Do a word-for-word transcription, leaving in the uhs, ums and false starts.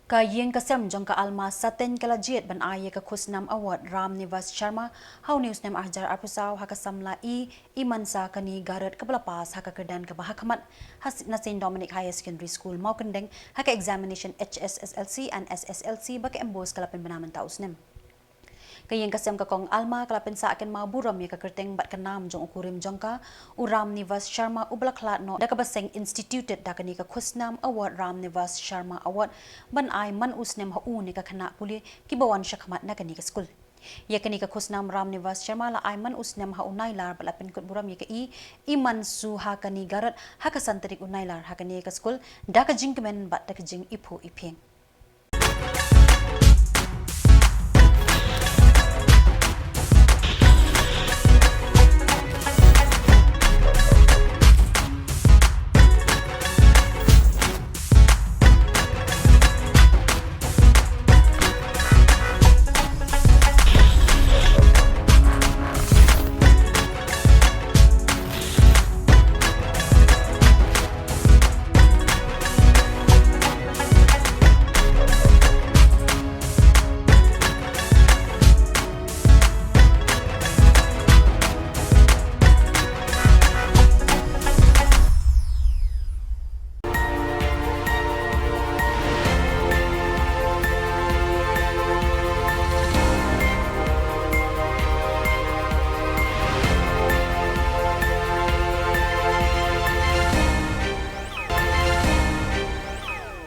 Ka ïing ka sem jong ka Alma Satin ka la jied ban ai ïa ka khusnam award Ram Nivas Sharma ha une u snem arhajar arphew saw ha ka samla E Imansakani Garod kaba la pass ha ka kyrdan kaba hakhmat ha na St Dominic Higher Secondary School Mawkyndeng ha ka examination H S S L C and S S L C ba ka MBOSE ka la pynbna mynta u snem. Ka ïing ka sem ka kong Alma ka la pynsah kynmaw burom ïa ka kyrteng bad ka nam jong u kurim jong ka, u Ram Nivas Sharma, uba la khlad noh da kaba seng instituted da kane ka khusnam award Ram Nivas Sharma Award ban ai man u snem ha u ne ka khynnah pule kiba wan shakhmat na kane ka skul. Ïa kane ka khusnam Ram Nivas Sharma la ai man u snem ha u Nailar bad la pynkut burom ïa ka E Imansakani Garod ha ka san tarik u Nailar ha kane ka skul da ka jingkmen bad da ka jingiphuh iphieng.